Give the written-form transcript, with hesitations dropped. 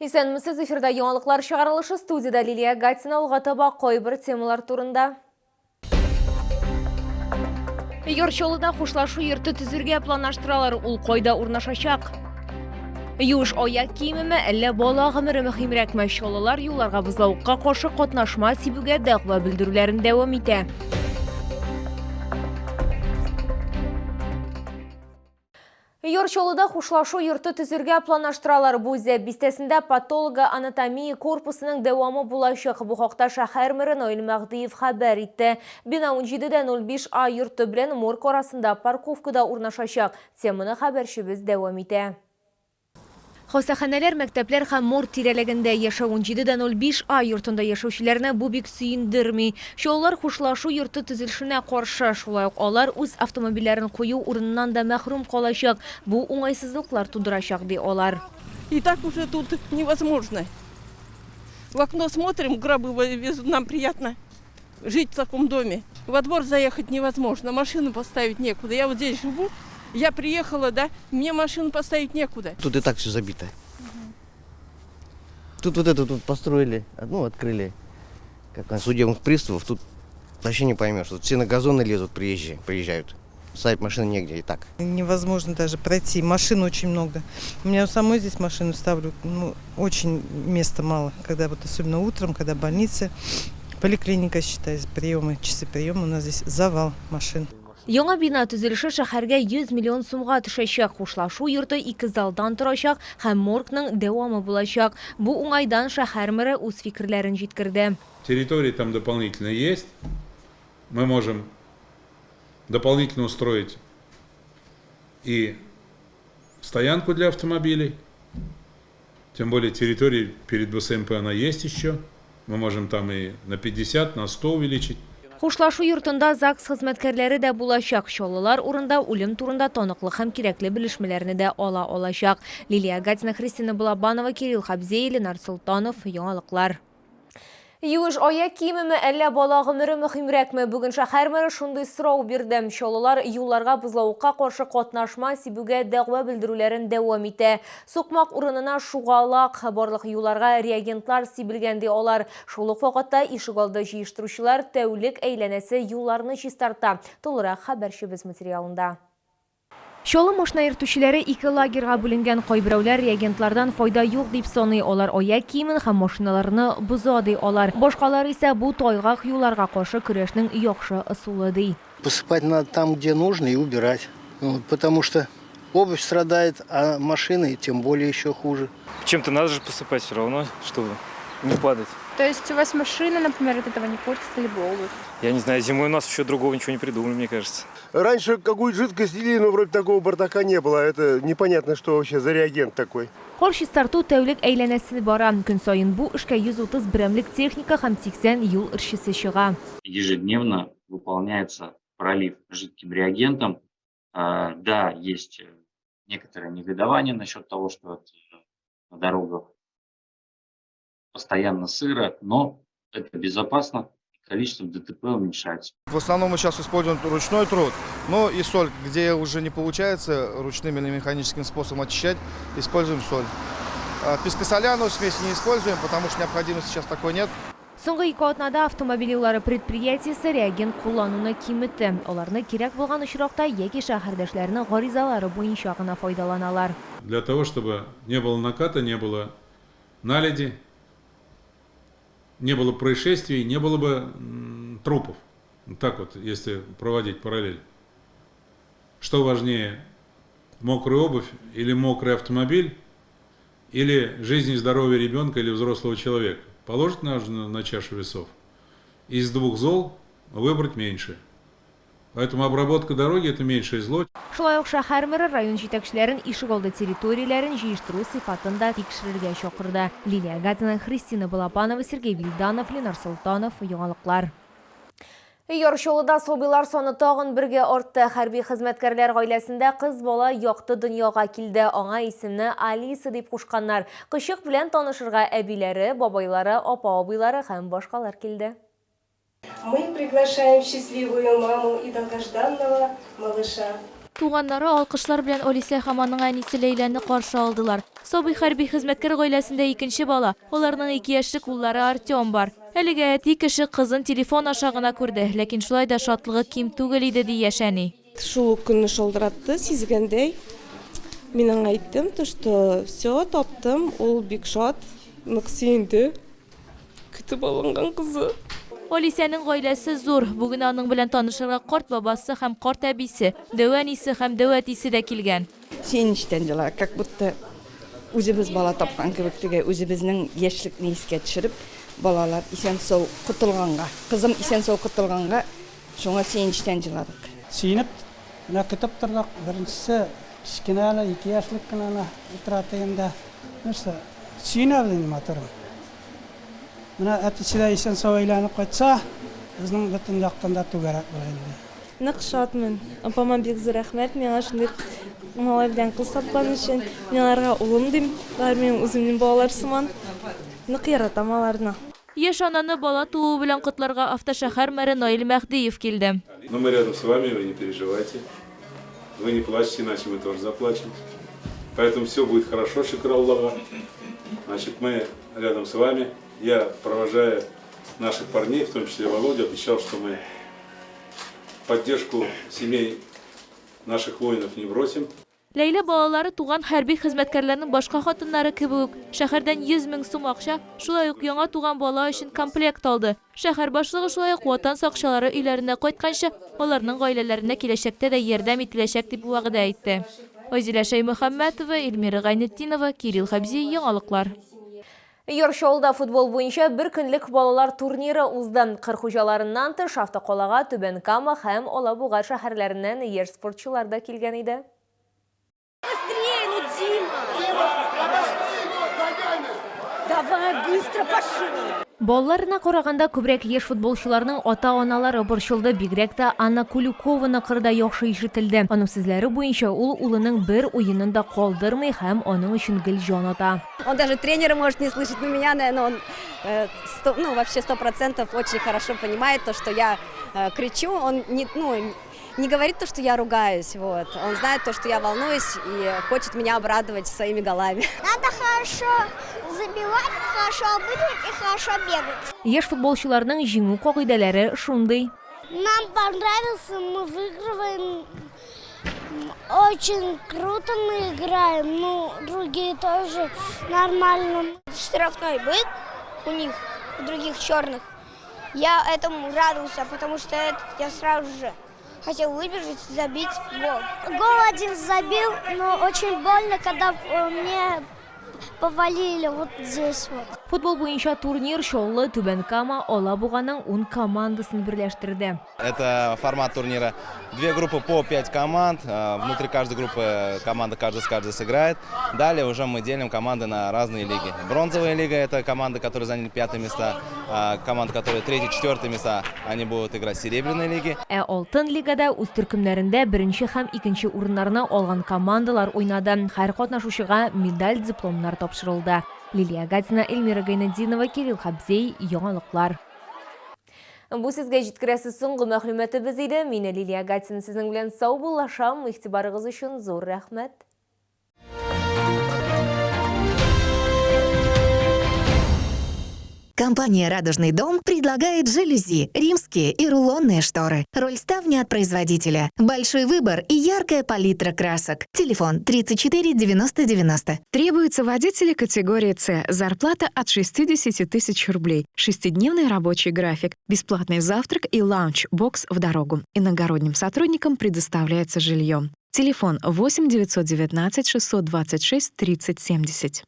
Исәнмесез, эфирда яңалыклар чыгарылышы студиядә Лилия Гатина алга таба кайбер темалар турында. Яр Чаллыда хушлашу йорты төзергә планлаштыралар. Ул кайда урнашачак? Юеш аяк киемеме, әллә бала гомере мөһимрәкме? Чаллылар юлларга бозлавыкка каршы катнашма сибүгә дәгъва белдерүләрен дәвам итә. Яр Чаллыда хушлашу йорты төзергә планлаштыралар. Бу Зәб бистәсендә патологоанатомия корпусының дәвамы булачак. Бу хакта шәһәр мэры Наил Мәһдиев хәбәр итте. Бина 17,05 А йорты белән морг арасында парковкада урнашачак. Теманы хәбәрчебез дәвам итә. Хастаханәләр, мәктәпләр һәм морг тирәлегендә яшәү 17,05 А йортында яшәүчеләрне бу бик сөендерми. Чаллылар хушлашу йорты төзелешенә каршы. Шулай ук алар үз автомобильләрен кую урыныннан да мәхрүм калачак. Бу уңайсызлыклар тудырачак, ди алар. И так уже тут невозможно. В окно смотрим, гробы везут, нам приятно жить в таком доме. Во двор заехать невозможно, машину поставить некуда. Я вот здесь живу, я приехала, да, мне машину поставить некуда. Тут и так все забито. Тут вот это тут построили, ну, открыли, как на судебных приставов, тут вообще не поймешь. Тут все на газоны лезут, приезжие, приезжают. Ставить машины негде и так. Невозможно даже пройти, машин очень много. У меня у самой здесь машину ставлю, ну, очень места мало, когда вот особенно утром, когда больницы, поликлиника, считай, приемы, часы приема, у нас здесь завал машин. Яңа бина төзелеше шәһәргә 100 миллион сумга төшәчәк. Хушлашу йорты ике залдан торачак һәм моргның дәвамы булачак. Бу уңайдан шәһәр мэры үз фикерләрен җиткерде. Территория там дополнительно есть. Мы можем дополнительно устроить и стоянку для автомобилей. Тем более территория перед БСМП она есть еще. Мы можем там и на 50, на 100 увеличить. Хушлашу йортында ЗАГС хезмәткәрләре дә булачак. Чаллылар урында үлем турында таныклык һәм кирәкле белешмәләрне дә ала алачак. Лилия Гатина, Христина Балабанова, Кирилл Хабзей, Ленар Солтанов. Яңалыклар. Юеш аяк киемеме, әллә бала гомере мөһимрәкме? Бүген шәһәр мэры шундый сорау бирде. Чаллылар юлларга бозлавыкка каршы катнашма сибүгә дәгъва белдерүләрен дәвам итә. Сукмак урынына шугалак, барлык юлларга реагентлар сибелгән, ди алар. Шул ук вакытта ишегалды җыештыручылар тәүлек әйләнәсе юлларны чистарта. Тулырак хәбәрчебез материалында. Чаллы машина йөртүчеләре ике лагерьга бүленгән. Кайберәүләр реагентлардан файда юк дип саный, алар аяк киемен һәм машиналарны боза, ди алар. Башкалар исә бу тайгак юлларга каршы көрәшнең яхшы ысулы, ди. Посыпать надо там, где нужно, и убирать. Потому что обувь страдает, а машины тем более еще хуже. Чем-то надо же посыпать все равно, чтобы не падать. То есть у вас машина, например, от этого не портится, либо обувь? Я не знаю, зимой у нас еще другого ничего не придумали, мне кажется. Раньше какую-то жидкость лили, но вроде такого бардака не было. Это непонятно, что вообще за реагент такой. Кар чистарту тәүлек әйләнәсе бара. Көн саен бу эшкә 130 берәмлек техника һәм 80 юл эшчесе чыга. Ежедневно выполняется пролив жидким реагентом. Да, есть некоторое негодование насчет того, что на дорогах постоянно сыро, но это безопасно, количество ДТП уменьшается. В основном мы сейчас используем ручной труд, но и соль, где уже не получается ручным или механическим способом очищать, используем соль. Пескосоляную смесь не используем, потому что необходимости сейчас такой нет. Соңгы ике атнада автомобиль юллары предприятиесе реагент куллануны киметте. Аларны кирәк булган очракта яки шәһәрдәшләрнең гаризалары буенча гына файдаланалар. Для того, чтобы не было наката, не было наледи, не было происшествий, не было бы трупов. Так вот, если проводить параллель. Что важнее, мокрая обувь или мокрый автомобиль, или жизнь и здоровье ребенка или взрослого человека? Положить нужно на чашу весов. Из двух зол выбрать меньше. Поэтому обработка дороги это меньшее зло. Шулай ук шәһәр мэры район җитәкчеләрен ишегалды территорияләрен җыештыру сыйфатын да тикшерергә чакырды. Лилия Гатина, Христина Балапанова, Сергей Вильданов, Ленар Солтанов, Яңалыклар. Яр Чаллыда сабыйлар саны тагын бергә артты. Хәрби хезмәткәрләр гаиләсендә кыз бала якты дөньяга килде. Аңа исемне Алиса дип кушканнар. Кычык белән танышырга әбиләре, бабайлары, апа-абыйлары һәм башкалар килде. Мы приглашаем счастливую маму и долгожданного малыша. Туганнары алкышлар белән Алисә һәм аның әнисе Ләйләне каршы алдылар. Сабый хәрби хезмәткәр гаиләсендә икенче бала, аларның ике яшьлек уллары Артем бар. Әлегә әти кеше кызын телефон аша гына күрде, ләкин шулай да шатлыгы ким түгел иде, ди яшь әни. Шул ук көнне шалтыратты, сизгәндәй. Мин аңа әйттем, то что все, таптым, ул бик шат, нык сөенде. Көтеп алынган кызы. Алисәнең гаиләсе зур. Бүген аның белән танышырга карт бабасы һәм карт әбисе, дәү әнисе һәм дәү әтисе дә килгән. Сөенечтән җыла, как будто үзебез бала тапкан кебек, теге үзебезнең яшьлекне искә төшереп, балалар исән-сау котылганга, кызым исән-сау котылганга, шуңа сөенечтән җыладык. Сөенеп, менә көтеп тордык. Беренчесе кечкенә әле, ике яшьлек кенә әле утыра тегендә. Нәрсә, сөенәбез инде матурым. Менә әтисе дә исән-сау әйләнеп кайтса, безнең бөтен яктан да түгәрәк була инде. Нык шатмын. Апама бик зур рәхмәт, миңа шундый малай белән кыз тапкан өчен. Мин аларга улым дим, алар минем үземнең балалар сыман. Нык яратам аларны. Яшь ананы бала тууы белән котларга Автошәһәр мэры Наил Мәһдиев килде. Но мы рядом с вами, вы не переживайте. Вы не плачьте, иначе мы тоже заплачем. Поэтому все будет хорошо, шөкер Аллага. Значит, мы рядом с вами. Я, провожая наших парней, в том числе Володю, обещал, что мы поддержку семей наших воинов не бросим. Ләйлә балалары туган хәрби хезмәткәрләрнең башка хатыннары кебек үк, шәһәрдән 100 мең сум акча, шулай ук яңа туган бала өчен комплект алды. Шәһәр башлыгы шулай ук Ватан сакчылары өйләренә кайтканчы, аларның гаиләләренә киләчәктә дә ярдәм ителәчәк дип вәгъдә итте. Айзилә Шәймөхәммәтова, Эльмира Гайнетдинова, Кирилл Хәбзи, Яңалыклар. Яр Чаллыда футбол буенча бер көнлек балалар турниры узды. Кыр хуҗаларыннан тыш, автокалага Түбән Кама һәм Алабуга шәһәрләреннән яшь спортчылар да килгән иде. Быстрее, ну, Дима! Дима, Давай, быстро пошел! Балаларына караганда күбрәк яшь футболчыларның ата-аналары борчылды, бигрәк тә Анна Кулюкованы кырда яхшы ишетелде. Аның сүзләре буенча, ул улының бер уенын да калдырмый һәм аның өчен гел җан ата. Он даже тренера может не слышать, но меня, наверное, он сто, ну, вообще 100% очень хорошо понимает то, что я кричу. Он не, ну, не говорит то, что я ругаюсь, вот. Он знает то, что я волнуюсь и хочет меня обрадовать своими голами. Надо хорошо забивать, хорошо обыгрывать и хорошо бегать. Яшь футболчыларның җиңү кагыйдәләре шундый. Нам понравился, мы выигрываем. Очень круто мы играем, ну, другие тоже нормально. Штрафной был у них, у других черных. Я этому радовался, потому что это я сразу же хотел выбежать и забить гол. Гол один забил, но очень больно, когда мне повалили вот здесь вот. Футбол буенча турнир Чаллы, Түбән Кама, Алабуганың ун командасын берләштерде. Это формат турнира. Две группы по пять команд. Внутри каждой группы команда каждая с каждой сыграет. Далее уже мы делим команды на разные лиги. Бронзовая лига – это команды, которые заняли пятое места. Команды, которые третье, четвертое места, они будут играть в серебряной лиге. Ә Алтын лигада үз төркемнәрендә беренче һәм икенче урыннарны алган командалар уйнады. Һәр катнашучыга медаль, дипломнар тапшырылды. Лилия Гатина, Эльмира Гайнетдинова, Кирилл Хабзей, Яңалыклар. Бу сезгә җиткерәсе соңгы мәгълүматыбыз иде. Мин Лилия Гатина сезнең белән саубуллашам. Игътибарыгыз өчен зур рәхмәт. Компания «Радужный дом» предлагает жалюзи, римские и рулонные шторы. Роль ставни от производителя. Большой выбор и яркая палитра красок. Телефон 34 90 90. Требуются водители категории С. Зарплата от 60 тысяч рублей. Шестидневный рабочий график. Бесплатный завтрак и ланч-бокс в дорогу. Иногородним сотрудникам предоставляется жилье. Телефон 8 919 626 30 70.